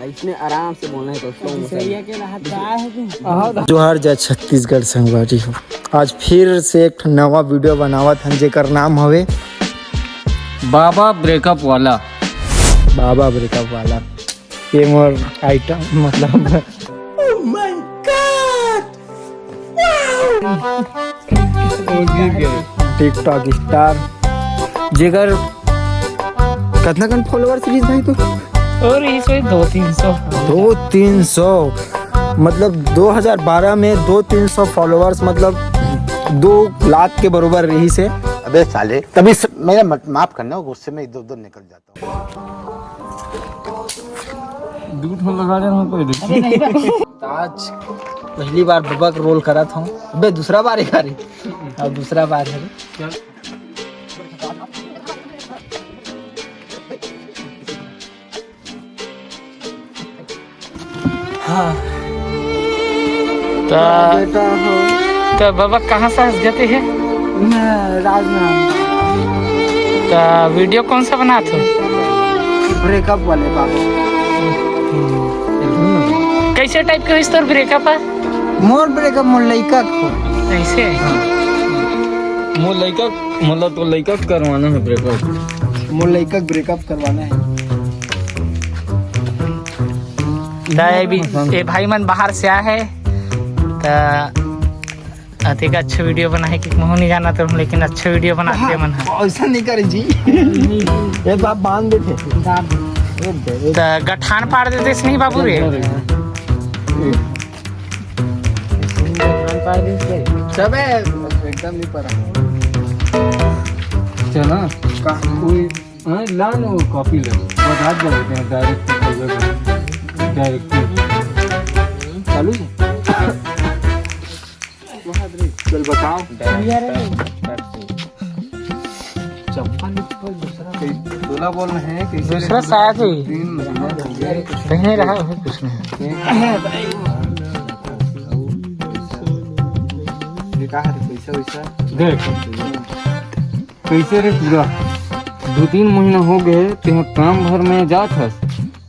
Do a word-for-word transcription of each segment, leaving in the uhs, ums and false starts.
इसने आराम से बोलना है, तो slow motion। जोहार जय छत्तीसगढ़ संगवारी हो। आज फिर से एक ठो नवा वीडियो बनावत हन, जेकर नाम हवे बाबा ब्रेकअप वाला। बाबा ब्रेकअप वाला, ये मोर आइटम, मतलब। टिकटॉक स्टार, जेकर कतना कन फॉलोअर्स रहिस भाई तू? और इस पे दो तीन सौ। दो तीन सौ, मतलब दो हज़ार बारह में दो तीन सौ फॉलोअर्स, मतलब दो लाख के बरोबर रहिस हे। अबे साले, तभी स-, मेरा मत-, माफ करना, गुस्से में इधर उधर निकल जाता हूँ। दू ठो लगा दे, हम कोई देख। आज पहली बार बबा के रोल करत हूँ। अबे दूसरा बार है रे। अब दूसरा बार है रे। हाँ। त, बेटा हो। त बाबा कहाँ से हंस जाते हैं? मैं राजनांदगांव। त वीडियो कौन सा बनात हो? ब्रेकअप वाले बाबा। कैसे टाइप के होइस तोर ब्रेकअप है? मोर ब्रेकअप मोर लइका को। कैसे? मोर लइका, मतलब तो लइका के करवाना है ब्रेकअप। मोर लइका के ब्रेकअप करवाना है। त ए भी, ए भाई मन बाहर से आए हैं, त अतिक अच्छा वीडियो बनाए कि महू नहीं जाना तो, लेकिन अच्छा वीडियो बनाते हाँ, मन है। ऐसा नहीं करे जी। ये बात बांध देते। त गठान पाड़ देते नहीं बाबू रे। सबे एकदम नहीं पड़ा। चला। का? कोई, हाँ, ला लो, कॉपी ले। बता दो, डायरेक्ट, डायरेक्ट। चालू है? चल बताओ। चप्पल उप्पल दूसरा। तोला बोल रहे हैं कि दूसरा शायद ही। तीन महीना हो गया। कहीं रहा है, कुछ नहीं। ये कहा था पैसा वैसा? देख, कैसे रे पूरा दो तीन महीना हो गए, तेहा काम भर में जात हस,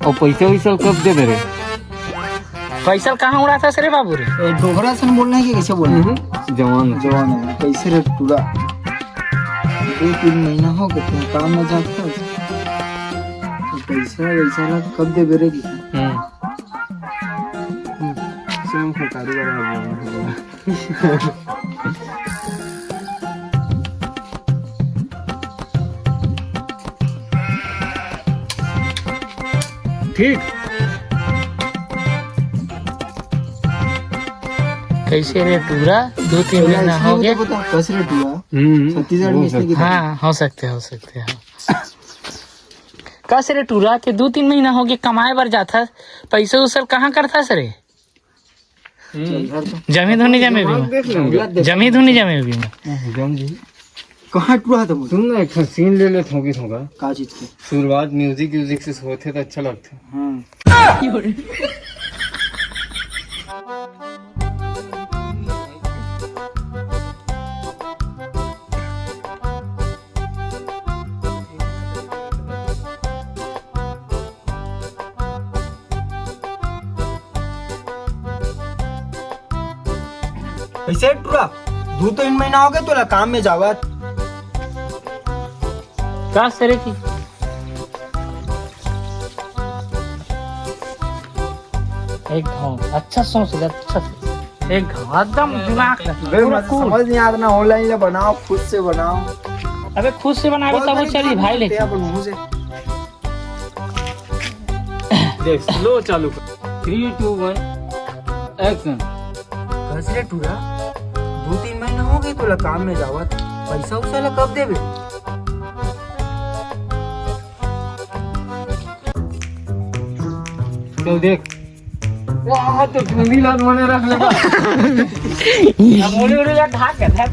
और पैसा वैसा कब देबे रे? पैसा कहाँ उड़ाता से रे बाबू रे? ए, डोकरा सन बोलना है कि कैसे बोलना है? हम्म, जवान। जवान है, कैसे रे टूरा? दो तीन महीना हो गए, तुम काम में जाते हो। तो पैसा वैसा ना कब दे बेरे की? हम्म। हम्म, सेम खटारी वाला बोल रहा है। ठीक। कैसे रे टूरा? दो तीन महीना हो गया। बता, कस रे टूरा? हम्म, छत्तीसगढ़ में हो इसने सकता है। हाँ, हो सकते, हो सकते हैं। कस रे टूरा के दो तीन महीना हो गया कमाए बर जाथा, पैसा उसल कहाँ करथा सरे? हम्म। चल, घर तो। जमी धुनी जमे भी दिमाग में। देख लेंगे। जमी धुनी जमे भी में। जम जी। कहाँ टूरा था मुझे? सुन ना, एक ठो सीन ले ले, थोकी थोका। का चीज के? शुरुआत म्यूजिक व्यूजिक से होते तो अच्छा लगता। हाँ। कैसे टूरा? दू तीन महीना हो गए तोला काम में जावत। का सरे की? एक घाव, अच्छा सोच ले, अच्छा सोच। एक घाव, एकदम दिमाग लगा। बे, पूरा मत cool। समझ नहीं आता ना, online ले बनाओ, खुद से बनाओ। अबे खुद से बनावे बहुत तब वो सारी चली चीजें भाई, होती है लेकिन अपन मुंह से। देख, slow चालू कर। Three, two, one, action। कस रे टूरा, दो तीन महीना हो गए तोला काम में जावत, पैसा उसा ला कब देबे? चल देख। वाह, तो ठंडी लात मने रख लेगा। अब मुड़ी उड़ी ला ढाक के, ढाक।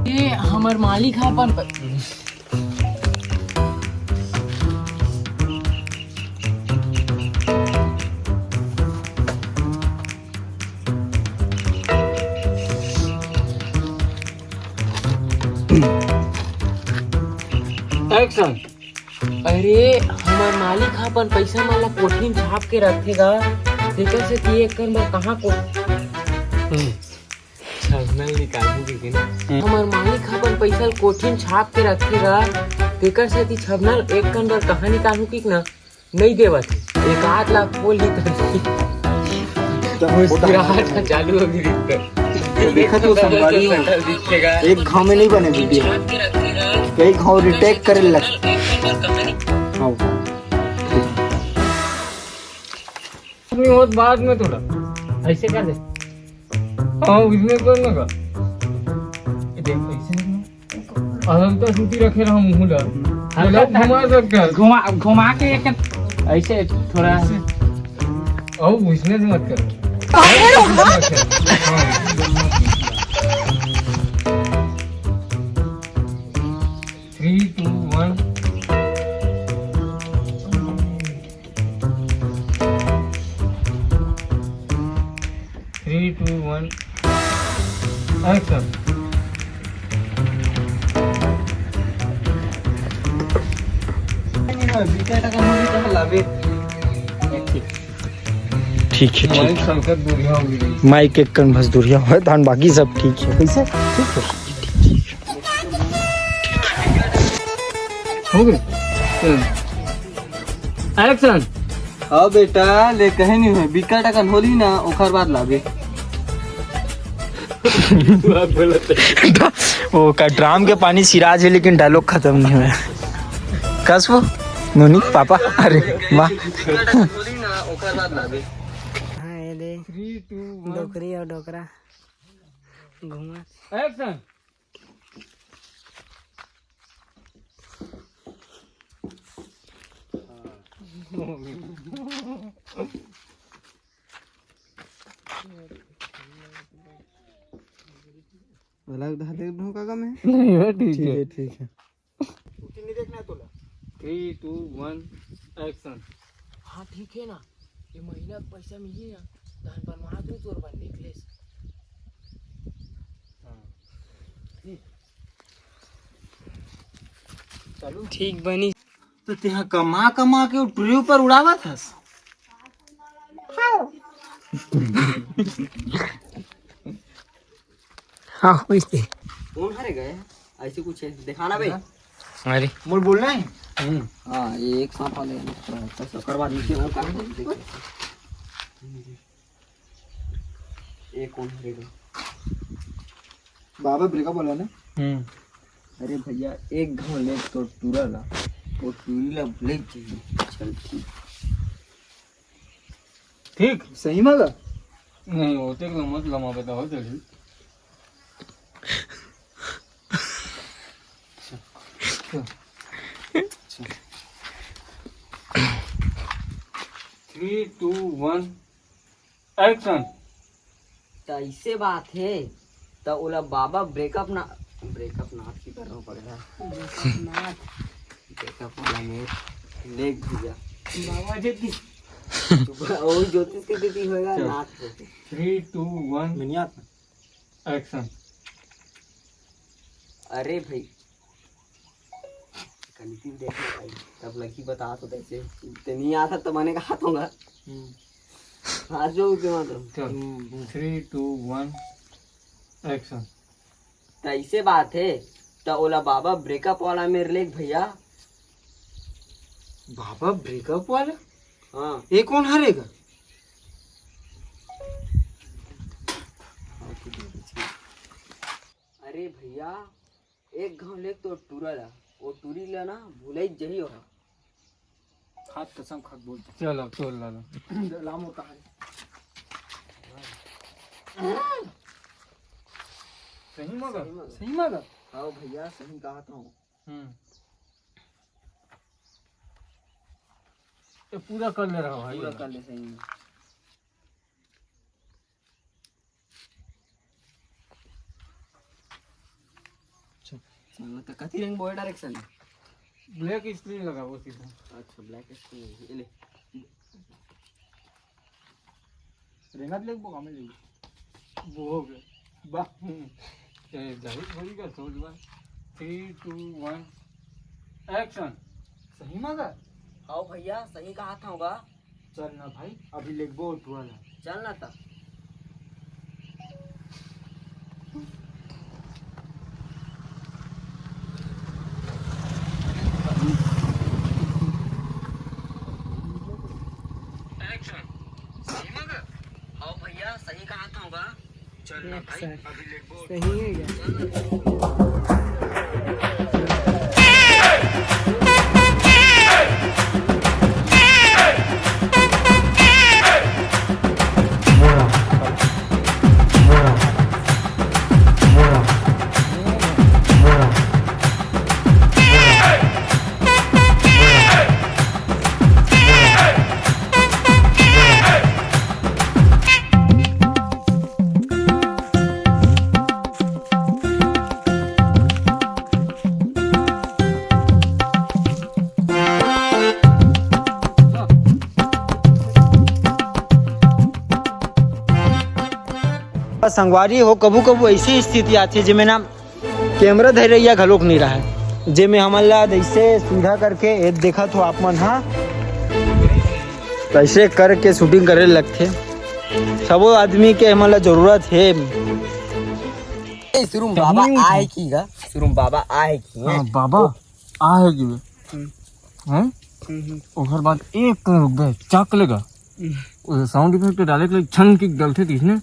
ये हमर मालिक है अपन प-, अरे, हमर मालिक ह अपन पइसा मन ला कोठी म छाप के रखथे गा, तेकर सेती एक कन बर कहाँ को-, छबनल निकालहूँ कहिके ना। हमर मालिक ह अपन पइसा ल कोठी म छाप के रखथे गा, तेकर सेती छबनल एक कन बर कहाँ निकालहूँ कहिके ना, नइ देवत हे। एक आध लाख बोल ही तो। मुस्कुराहट ह चालू हो गई। देखा तो संगवारी हो, एक घाव में नहीं बने वीडियो, कई घाव रिटेक करे लग। हाँ। नहीं होत बाद में थोड़ा ऐसे कर दे। हाँ, इसमें कर ना कर। ये देख, ऐसे नहीं। और हम तो सूती रखे रहा मुंह ला। हल्का बोला, घुमा सकता है। घुमा, घुमा के एक ऐसे थोड़ा। और इसमें से मत कर। हाँ। Three, two, one. Three, two, one, action. ठीक है, ठीक है। माइक एक कन बस दूरिया होय, धान बाकी सब ठीक है। कैसे? ठीक है। हो गए? चल। Action. हाँ बेटा, ले कहे नहीं होय, बिकट अकन होली ना, ओखर बाद लाबे। ओकर ड्राम के पानी सिराज है, लेकिन डायलॉग खत्म नहीं हुआ। कस वो? नोनी, पापा, अरे वाह। हाँ, ये दे। Three, two, one. डोकरी और डोकरा घुमा। Action. अलग धार देख दूं काका मैं? नहीं, वो ठीक ठीक है। है, ठीक है। छुट्टी नहीं देखना है तोला। Three, two, one, action. हाँ, ठीक है ना, ये महीना के पैसा मिली ना, धान बनवा तू तोर बर निकलेस। हाँ। चालू। ठीक बनी। तो तेहा कमा कमा के वो ट्री ऊपर उड़ावत हस। हाँ, वही से। कौन हरे गए? ऐसे कुछ है, दिखाना बे। अरे। मोर बोलना है? हम्म। हाँ, ये एक सांप आ गया। तो ओकर बाद नीचे वो का, ये कौन हरे गए? बाबा ब्रेकअप वाला ना? हम्म। अरे भैया, एक घाव ले तो टूरा ला, वो टूरी ला भूले चाहिए। चल ठीक। ठीक? सही में गा? नहीं, होते तो मत लमा बताओ, चल। Three, two, one, action. त ऐसे बात है, त ओला बाबा ब्रेकअप ना, ब्रेकअप नाथ की करना पड़ेगा। ब्रेकअप नाथ। ब्रेकअप वाला में लेग भैया। बाबा जी की। ओ ज्योतिष के दीदी होएगा, चल। नाथ होते। Three, two, one. मनियात। Action. अरे भाई, गलती में देखना भाई, तब लड़की बता तो कैसे, ते नहीं आता तो मैंने कहा तो होगा। हम्म। हाथ जो उठे मात्र। चल। हम्म। Three, two, one, action. त ऐसे बात है, त ओला बाबा ब्रेकअप वाला मेर लेग भैया। बाबा ब्रेकअप वाला? हाँ। ये कौन हरेगा? अरे भैया, एक घाव लेग तो टूरा ला, वो टूरी ला ना भूलई जही ओहा। खात कसम खात बोल। चल अब तोर ला ला। ला मोटा है। सही में गा? सही में गा? सही में गा? हाँ भैया, सही कहा था। हम्म। ये पूरा कर ले रहा भाई। पूरा कर ले सही में। अच्छा। हाँ, तो कथी रंग बोए डायरेक्शन? ब्लैक स्क्रीन लगाबो सीधा। अच्छा, ब्लैक स्क्रीन, ये ले। रेंगत लेगबो, कामे लेगबो? वो हो गया। बा-, हम्म। ए, जाहिर थोड़ी कर, सोच बा। Three, two, one. एक्शन। सही में गा? हव भैया, सही कहा था गा। चल ना भाई, अभी लेगबो टुरा ला। चल ना त। एक्शन। सही में गा? हव भैया, सही कहा था गा। चल ना भाई, अभी लेगबो। सही है क्या? संगवारी हो, कभू कभू ऐसी स्थिति आथे, जेमे ना कैमरा धरइया घलोक नइ रहय, जेमे हमन ला जइसे सीधा करके, ये देखत हो आप मन, हाँ, ऐसे करके शूटिंग करे लगथे। सबो आदमी के हमन ला जरूरत हे। ए, शुरू में बाबा आए की गा? शुरू में बाबा आए की? हाँ, बाबा आए की? हम्म। हैं? हम्म, हम्म। ओकर बाद एक रुक गए, चाक लेगा। हम्म। वो साउंड इफेक्ट डाले के लिए छन के डलथे तीसने।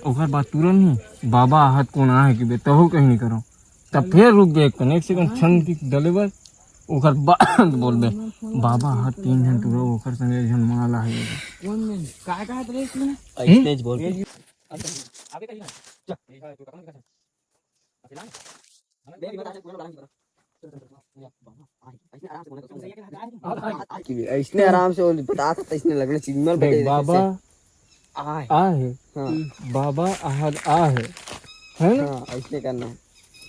ओकर बाद तुरंत ही बाबा हाथ कोन आए की बे, तहु कहीं नहीं करो। तब फिर रुक गए, एक सेकंड छन के डले बर। ओकर बाद बोलबे, "बाबा हाथ तीन झन टुरा, ओकर संगे एक झन माला है।" कौन में? काय कहा तेरे इसमें? ऐसने बोल। कि ऐसने आराम से वो बता सकता, इसने लगने चिन्मल देख, बता बाबा जैसे। आए। आए। हाँ। बाबा आहर आए। है ना? हाँ, ऐसने करना है।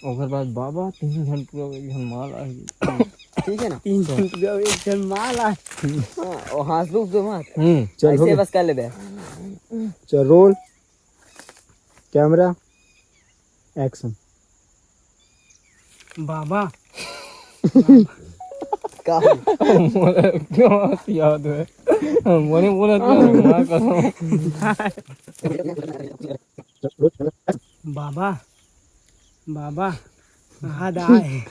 ओकर बाद बाबा तीन झन टुरा एक झन माला आए। ठीक है ना? तीन झन टुरा एक झन माला आए। हाँ, और हाँस रुक दो मत। हम्म। चल, हो ऐसे गया। बस कर ले बे। चल, रोल। Camera, action. बाबा। का? मोला क्यों याद है? मोने बोला था, माँ कसम। बाबा, बाबा, हाथ आए।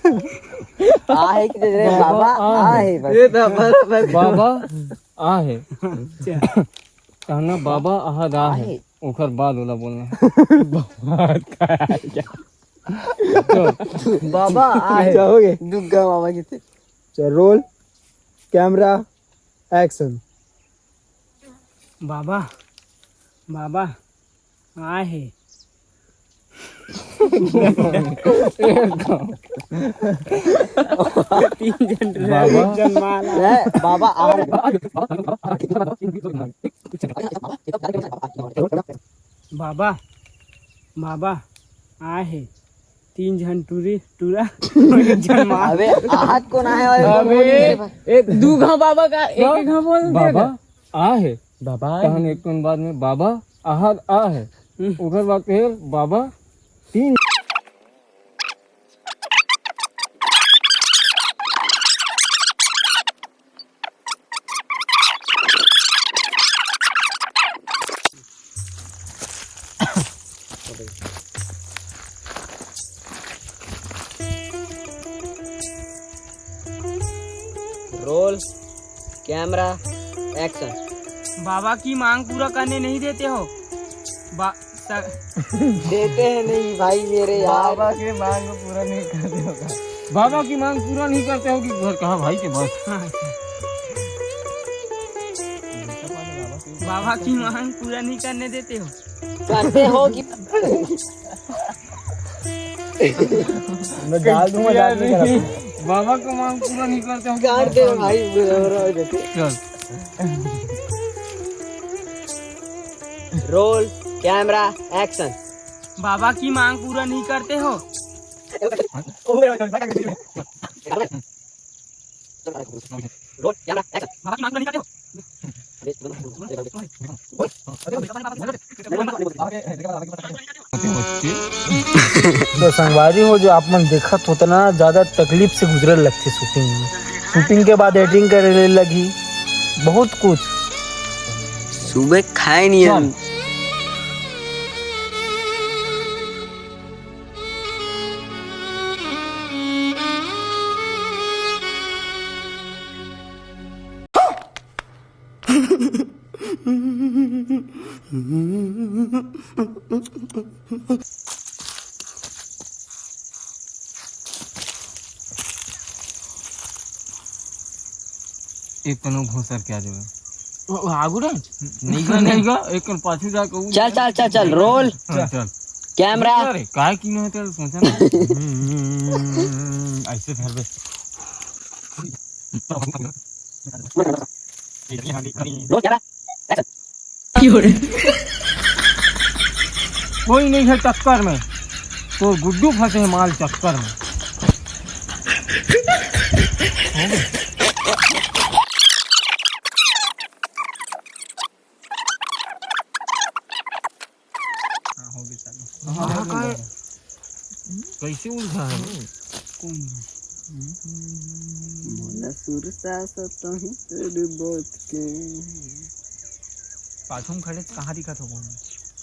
आहे कि रे बाबा, बाबा, आहे। आहे बस। ये तो बस, बस। बाबा, आहे। अच्छा। कहना, "बाबा, आहर आहे।" आहे। ओकर बाद ओला बोलना। बाबा, आहे। अच्छा, हो गए। दुर्गा बाबा किथे? चल, रोल, कैमरा, एक्शन। बाबा, बाबा, आहे। तीन झन टुरा, बाबा। एक झन माला। ए, बाबा, आ। बाबा, बाबा, आहे। तीन झन टुरी, टुरा, एक झन माला। अबे, आहर कोन आहे वाले अबे, बोल। ए, दू घाव बाबा का, एक, एक घाव बोल दे बाबा। आहे। बाबा आहे। तहन एक ठन बाद में बाबा आहर आहे। हम्म। ओकर बाद फिर बाबा तीन। Roll, camera, action. बाबा की मांग पूरा करने नहीं देते हो। बा-, स- देते हैं नहीं भाई मेरे यार। बाबा के मांग पूरा नहीं करते हो का? बाबा की मांग पूरा नहीं करते हो कि घर कहा भाई के बस। हाँ। बाबा की मांग पूरा नहीं करने देते हो। करते हो कि मैं डाल दूंगा, डाल दूंगा। बाबा का मांग पूरा नहीं करते हो। काट दे भाई, बुरा हो रहा है जैसे। चल। Roll, camera, action. बाबा की मांग पूरा नहीं करते हो। Roll, camera, action. बाबा की मांग पूरा नहीं करते हो। तो संगवारी हो, जो आप मन देखत होत ना, ज्यादा तकलीफ से गुजरे लगथे शूटिंग में। शूटिंग के बाद एडिटिंग करे ले लगही, बहुत कुछ। सुबह खाए नहीं चल। हम। एक कनो घोसर के आ जावे। ओ, आगू रे? नहीं गा, नहीं गा, एक कन पाछू जाके उ चल, चल, चल, चल, रोल। हाँ, चल। कैमरा। अरे, काय की नहीं तेरे सोचा ना। हम्म, ऐसे फेर बे। Roll camera. कोई नहीं है टक्कर में, तो गुड्डू फंसे हैं माल चक्कर में। हाँ, हो गया चालू। हाँ, हाँ, हाँ। कैसे उलझा है? कौन? मोला सुरसा सतही तोर बात के। पाछू में खड़े कहाँ दिखत हो कौन?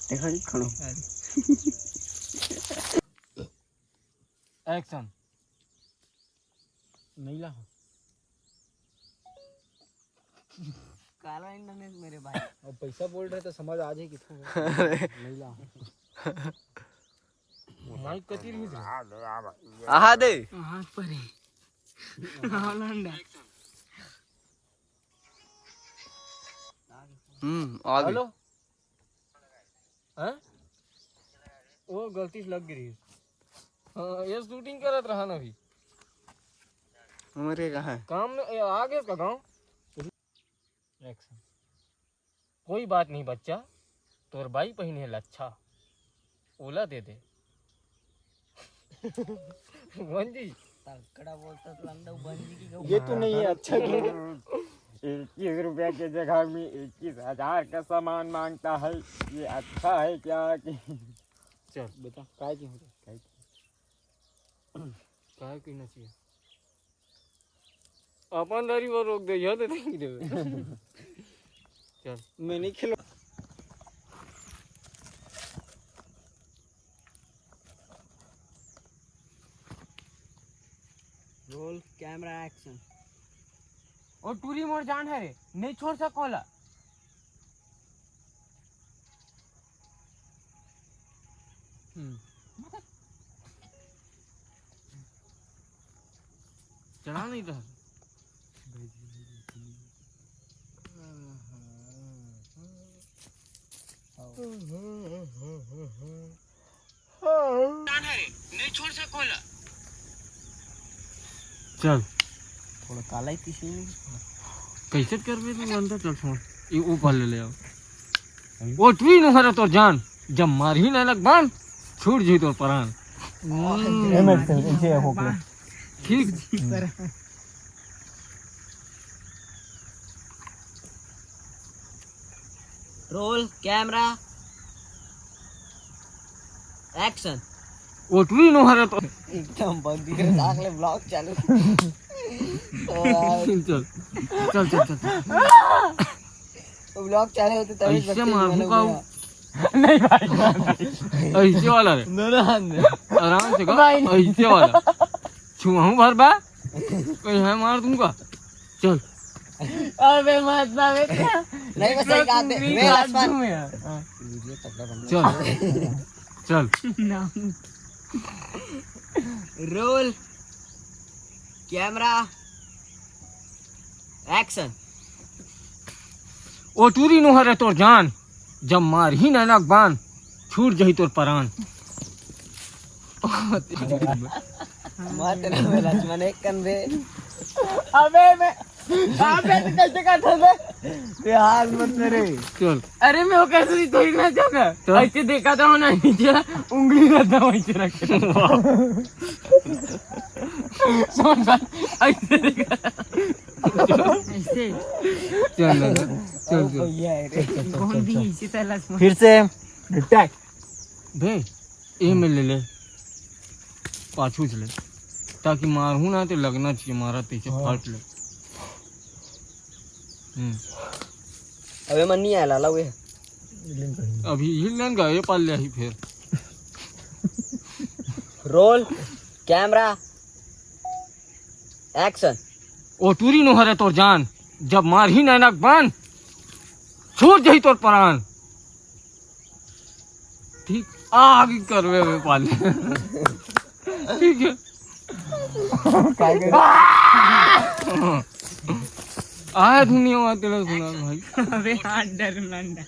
देखा जी, खड़ो। अरे। एक्शन। नहीं ला। काला इंटरनेट मेरे भाई। अब पैसा बोल रहे तो समझ आ जाए कितना। नहीं ला। माइक कती रही थे? आहा दे। हाथ पर है। हॉलैंड। हम्म, आ गई। हेलो। हैं? ओ, गलती से लग गई। हाँ, ये शूटिंग करत रहा ना अभी। उमर के कहाँ है? काम में, ए, आ गए उसका गाँव। एक्शन। कोई बात नहीं बच्चा, तोर बाई पहिने हे लच्छा, ओला दे दे। बंजी। तगड़ा बोलता तो लंडा बंजी की गऊ। ये तो नहीं है, अच्छा क्यों? इक्कीस रुपया के जगह में इक्कीस हजार का सामान मांगता है, ये अच्छा है क्या कि? चल, बता, काय की हो रहा? काय की? काय की ना चाहिए? अपन दारी पर रोक दे, यह तो नहीं देवे। चल। मैं नहीं खेलो। Role camera action. ओ टूरी मोर जान है रे, नहीं छोड़ सको ला। हम्म। चढ़ा नहीं था। नहीं छोड़ सको ला। चल। थोड़ा काला ही पीछे नहीं। कैसे करबे तू अंदर? चल छोड़। ये ऊपर ले ले आओ। वो तू ही नुहरा तोर जान, जब मारही ना लग बान, छूट जी तोर परान। ए, मैं इसे हो गया। ठीक। Role camera action. वो तू ही नुहरा तो। एकदम बंद कर, आगले ब्लॉग चालू। तो यार, चल, चल, चल, चल। तो ब्लॉग चालू होते तभी ऐसे बच्चे मारू का? नहीं भाई, ऐसे वाला रे। ना, ना, ना। आराम से कर, भाई। ऐसे वाला। छुआऊं भर बा, कहीं है मार दूंगा। चल। अबे मत ना बेटा। नहीं, बस सही बात है। मैं लक्ष्मण। हाँ। चल। चल। Roll camera action. ओ टूरी नुहरा तोर जान, जब मारही नैनक बान, छूट जही तोर परान। मार तेरा मेरा लक्ष्मण एक कन बे। अबे मैं, अबे तो कैसे काटा बे? ते हाथ मत मेरे। चल। अरे मैं वो कैसे थोड़ी ना जाऊंगा। तो? ऐसे देखा था ना नीचे, उंगली रहता वहीं से रखे। समझ बात? ऐसे देखा। ऐसे। चल दादा, चल, चल। भैया है रे। कौन भी इसी तरह से फिर से डिटेक्ट। बे, ए में ले ले। पाछू से ले, ताकि मारहूँ ना ते लगना चाहिए, मारा तइसे हाँ। फाट ले। हम्म। अबे मन नहीं आया लाला वे। अभी हिल लेन गा, ये पाल ले ही फिर। Roll, camera, action. ओ टूरी नो हरे तोर जान, जब मारही नैनक बान, छूट जही तोर परान। ठीक, आग करवे में पाले। ठीक है। काय करे? आया दुनिया में तेरा सुना भाई। अबे हाथ डर नंदा।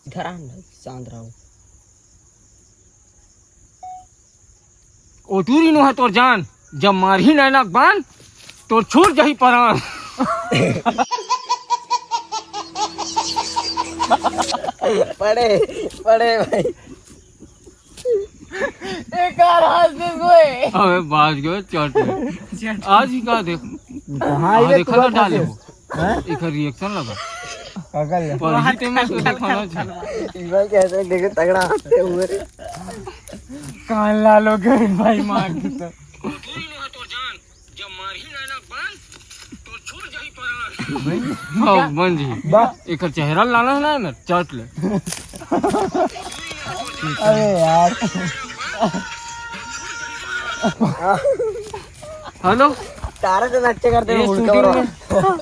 धरान भाई, शांत रहो। ओ टूरी नो है तोर जान, जब मारही नैनक बान, तोर छूट जही परान। पड़े, पड़े भाई। एकर हाथ से गोए। अबे बाज गए चट में। आज ही का देख। कहाँ हाँ, ये देखा तू तो बात डाले है? वो। हैं? एकर रिएक्शन लगा। पागल है। पर ही ते में तो देखा ना था। इधर कैसे देखे तगड़ा हंसते हुए। कान लालो गए भाई मार के तो। हाँ, बन जी। बा- एकर चेहरा लाना है ना, चट ले। अरे यार। हेलो। तारा से नच्चे करते ये हुए उल्टा हो रहा। शूटिंग में,